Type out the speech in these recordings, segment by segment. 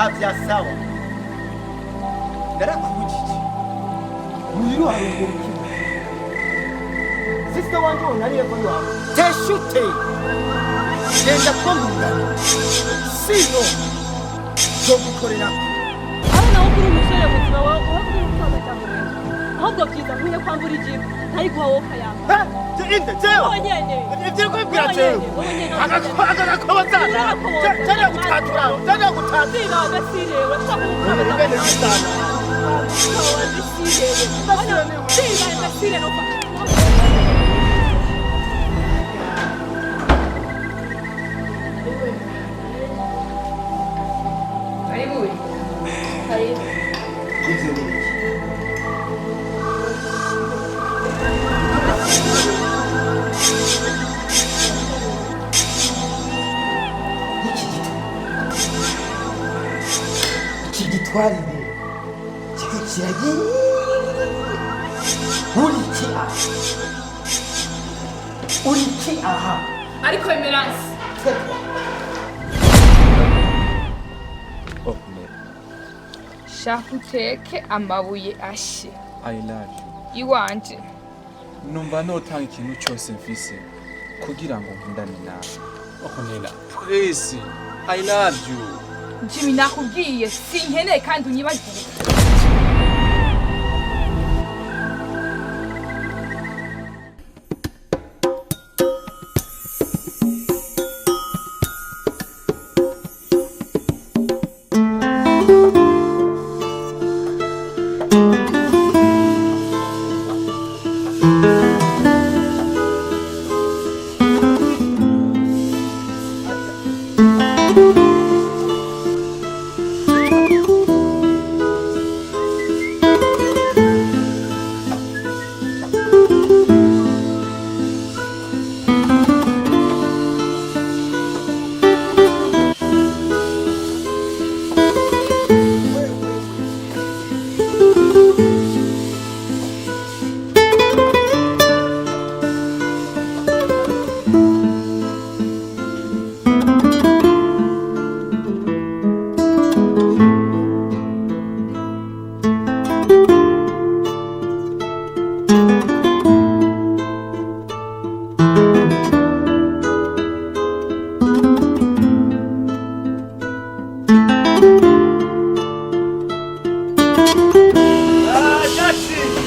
Nta vya sawa. Narakubujije. Muriro haruguru kimwe. Sister wanje wonariye ko wawe. Teshute. Genda kuba. Sino. Zogukorerako. Aho nawe kuri umusore muzima wawe uravuga ko amajambo meza, ahubwo byiza nkwiye kwambura ijipo ntayiguha wowe ukayambara. Inde jewe. Wowe nyene. Ivyo uri kubibwira jewe. Wowe nyene. Agakobazana. Cyane gutatura. Cyane gutatura. Siba gasire urashaka gukora Bene bitana. Siba gasire no. Karibu. Karibu. Ivyo ni biki? Iki gito. Iki gitwarire. Kiko kiragiye. Uri iki aha? Uri iki aha? Ariko Emerance, Oh, no. shaka uteke amabuye ashe. I love you. Iwanje. Numva notanga ikintu cyose mfise kugira ngo nkundane nawe. Ornella, please. I love you. Jimmy, nakubwiye sinkeneye kandi unyibagire.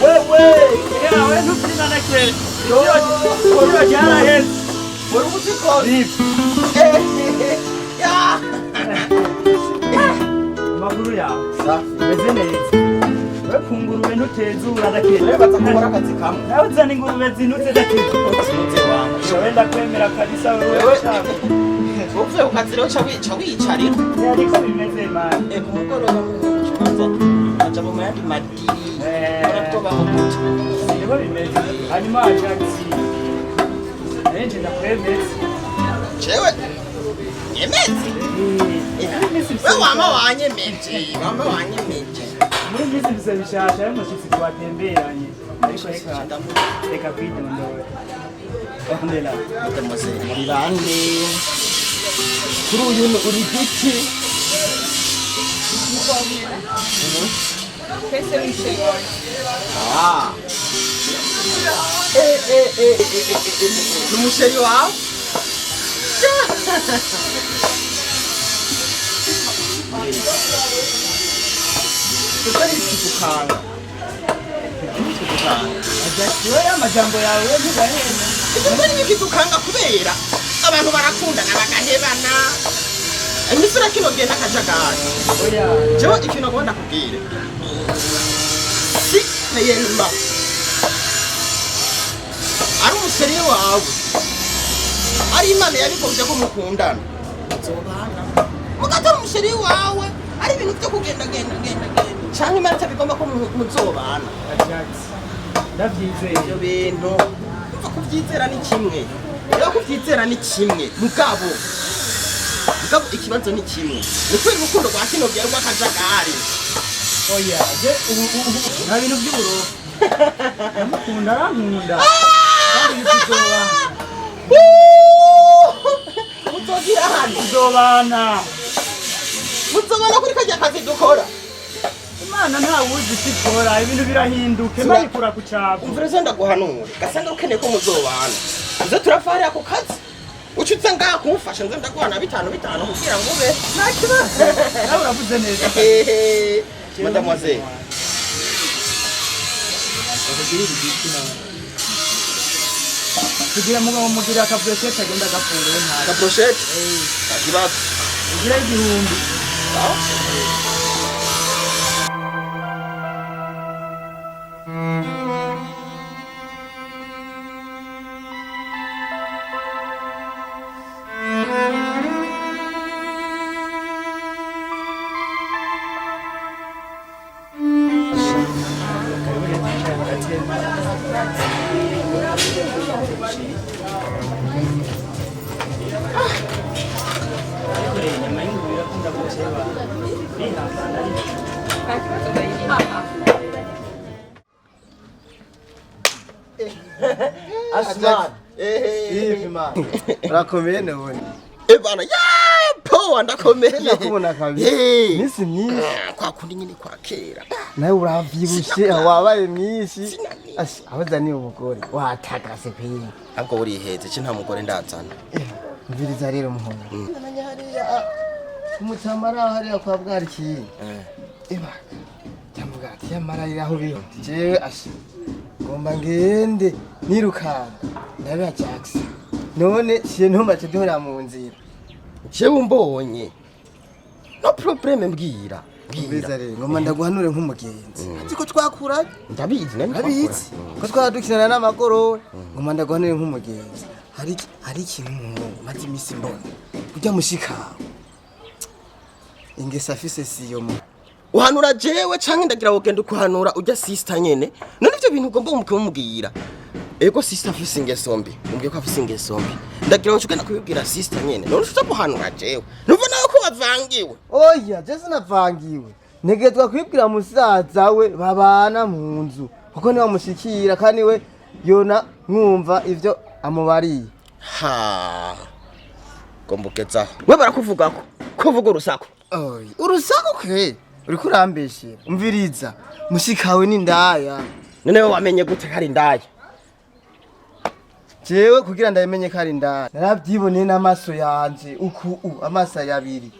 Wewe yawe ntubyina na kera ikiro cyaraheze. Uri uziko. Ya. Amakuru yawe? Safi. Meze neza. We ku ngurube ntutezura ndakera. Uribaza ko ukora akazi kamwe. Nawe uzana ingurube zinutse ndakera. Sinutse wangu. Wewe ndakwemera kabisa wewe. Wewe. Shaka. Uvuye ku kazi rero uca wiyicarira. Ariko bimeze mani. Ku mugoroba ucubanza aja mu yandi madiri. Uratobaho gute? Niko bimeze. Hanyuma Jackson, nanjye ndakwemeza. Jewe nyemeze. We wama wanyemeje, wama wanyemeje. Muri minsi bisa bishasha y'umushyitsi twatemberanye, ariko reka kwidondora. Ornella. Mademoiselle, muri bande? Kuri uyu ni uri giki? Twese wicaye iwawe. Ah. Eh eh eh eh eh eh eh. Ni umuchéri wawe? Kuko ni ikidukanga. Ikidukanga. Wewe amajambo yawe ntugahenda. Ibyo ni ibidukanga kubera abantu barakundana bagahebana. Imisura kino gihe n'akajagari. Oya. Jewe ikintu agomba ndakubwire. Si réellement ari umuchéri wawe, ari Imana yabigombye ko mukundana, muzobana. Mugatari umuchéri wawe ari ibintu byo kugenda genda genda genda, canke Imana itabigomba ko muzobana. Jackson, ndabyizeye. Ibyo bintu umva, kuvyizera ni kimwe rero, kuvyizera ni kimwe, mugabo ikibazo ni kimwe, ni kubera urukundo rwa kino gihe rw'akajagari. Oya, je ubu nta bintu by'uburofa. Ndamukunda, arankunda, kandi tuzobana. Uzogira hano. Tuzobana. Muzobana kuri kajya kazi dukora. Imana ntawuzi icyo ikora, ibintu birahinduka, Imana ikura ku cyavu. Umvira uze ndaguhanura. Gasanga ukeneye ko muzobana. Uze turava hariya ku kazi. Uca uza ngaha kumufasha nze ndaguhana bitanu bitanu kugira ngo ube. Nta kibazo, nawe uravuze neza. Hehe. Mademoiselle. Kugira mugabo mugira akaburoshete agenda agafunguye nta Ka brochette? Nta kibazo. Ugira 1000. Sawa. Nta kibazo ndayiriha. Asman. Hivi man. Urakomeye none. Eh bana, ya poa ndakomeye. Nakubona kabisa. Eh. Iminsi myinshi. Kwa kundi nyine kwa kera. Nawe uravyibushe wabaye mwinshi. Sinaniwe. Asha abaza ni umugore watakase pe. Ahubwo buriheze ce nta mugore ndazana. Mviriza rero muhungu. Namenye hariya umutamara hariya kwa bwarikiye. Eba. Ndamuga ati yamara aho biri. Jewe asha ngomba ngende nirukanga ndabe Jackson. None ciye ntumace duhora mu nzira. Jewe umbonye. No problème mbwira. Mviriza Mbwira. rero ngomba ndaguhanure nk'umugenzi. Azi ko twakuranye. Ndabizi nani Abizi ko twaradukinana n'amagorora, ngoma ndaguhanure nk'umugenzi. Hari ikintu umuhungu maze iminsi mbona urya mushikawe ingeso afise siyo mu Uhanura jewe canke ndagira wogenda ukuhanura ujya sister nyene. None ivyo bintu ugomba kumubwira. Ego sister afise ingeso mbi. Umbwiye ko afise ingeso mbi. Ndagira ngo ugenda kubibwira sister nyene. None ushobora guhanura jewe. Numva nawe ko wavangiwe. Oya, je sinavangiwe, ntegerezwa kwibwira musaza we babana mu nzu kuko niwe amushikira kandi we yona mwumva ivyo amubariye. Ha. Ngomba ugezaho. We barakuvugako. Kuvuga urusaku. Oya, urusaku kwe uriko urambeshera. Umviriza, mushikawe ni ndaya. None we wamenye gute ko ari indaya? Jewe kugira ndabimenye ko ari indaya narabyiboneye n'amaso yanje uku u amaso ayabiri,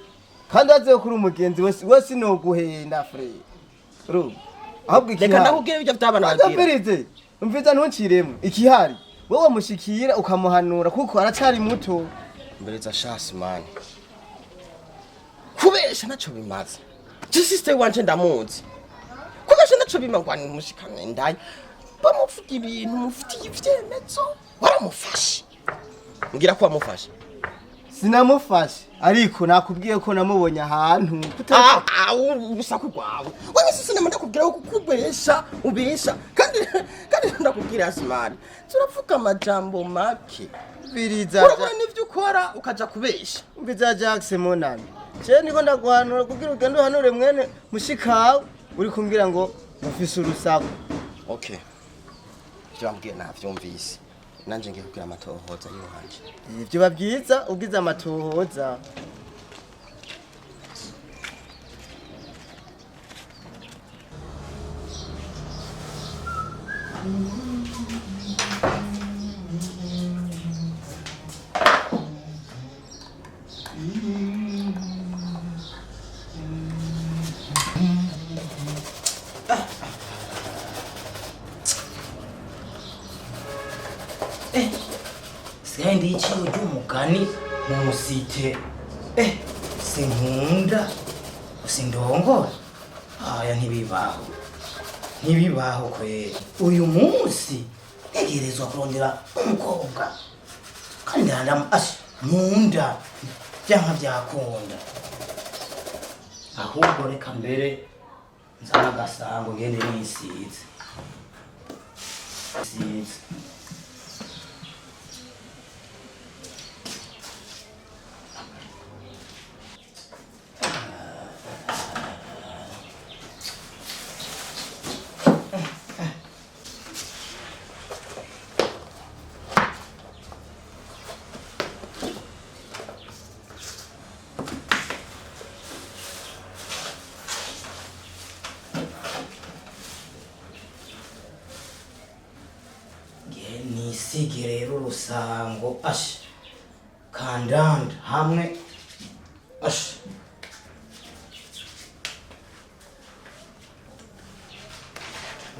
kandi aze kuri umugenzi wese wese noguhenda fure ru ahubwo Reka ikihari ndakubwira ibyo by'abana babwira. umvirize, umviriza ntunciremo ikihari, wowe mushikira ukamuhanura kuko aracari muto. Mbereza shasi mani. Kubesha naco bimaze. Je sister wanje ndamuzi. Kubesha naco bimagwa ni mushikane indaya. Bamuvuga ibintu mufitiye ivyemezo. Waramufashe. Mbwira ko wamufashe. Sinamufashe ariko nakubwiye ko namubonye ahantu. Ah, urusaku rwawe. Wewe sisi nama ndakubwira ko kubesha ubesha kandi kandi ndakubwira Asmani. Turavuga amajambo make. Umviriza. Urabona n'ivyo ukora ukaja kubesha. Umviriza Jackson Monami, jewe niko ndaguhanura kugira ugende uhanure mwene mushikawe, uri kumbwira ngo ufise urusaku. Okay. Ivyo wambwiye navyumvise. Nanje ngiye kugira amatohoza yiwanje. Ivyo biba byiza ugize amatohoza. Sigaye ndi iciro ry'umugani mu musite. Sinkunda sindongora aya ntibibaho ntibibaho kweri. Uyu munsi ntegerezwa kurondera umukobwa kandi ndamu asha nkunda byanka byakunda. Ahubwo reka mbere nzana agasango ngende nisize size. Nzige rero urusango, asha, kandanda hamwe, asha.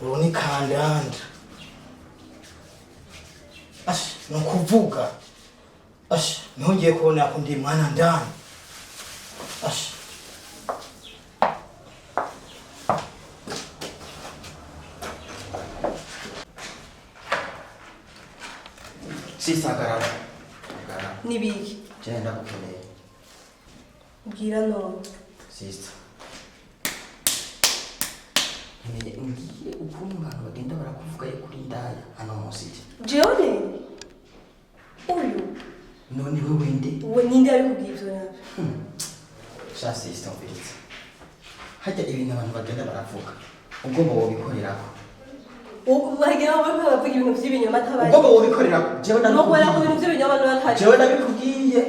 Uru ni kandanda, asha, ni ukuvuga, asha, niho ngiye kubona ko ndi mwana ndani, asha. Sisagarara. Hagarara. Nibiki? Jewe ndagukeneye. Mbwira none. Sister. Nkeneye umbwire ukuntu abantu bagenda barakuvuga yuko uri indaya hano mu city. Jewe nene uyu? None wewe nde? We ninde yabikubwiye ivyo navyo? Sha sister, umviriza. Hajya ibintu abantu bagenda baravuga. Ugomba wobikorerako. Wagira ngo bariko baravuga ibintu vy'ibinyoma atabari. Ugomba wobikorerako. Jewe Nokubera ko ndabikubwiye. ibintu vy'ibinyoma n'atari. Jewe ndabikubwiye.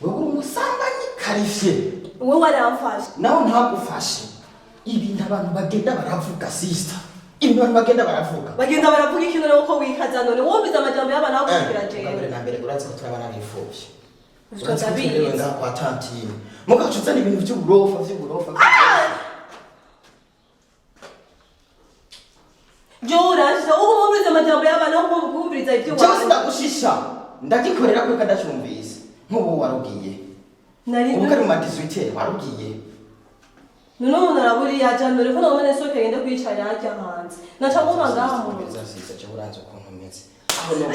Wewe uri umusambanyi qualifié. Wowe waramfashe. Nawe ntagufashe. Ibintu abantu bagenda baravuga, sister. Ibintu abantu bagenda baravuga. Bagenda baravuga ikintu nawe ko wikaza none wumvize amajambo y'abantu aho kugira Bwa mbere jewe. na mbere, urazi ko turabana b'imfuvyi. Ivyo Urazi ko ndabizi. turerewe ngaha kwa tantine. Mugaca uzana ibintu vy'uburofa vy'uburofa. Jewe uranshisha ubu wumvize amajambo y'abantu aho kumviriza ivyo Jewe wawe. sindagushisha. Ndagikorera ko ndacyumvise. Nk'ubu warugiye. Nari Ubu kari mu ma 18 warugiye. None umuntu araburiye aja none ko nabone soke ngende kwicara yarya hanze. Naca nguma ngaha mu nzu. Umviriza sister, jewe uranzi ukuntu meze. Aho no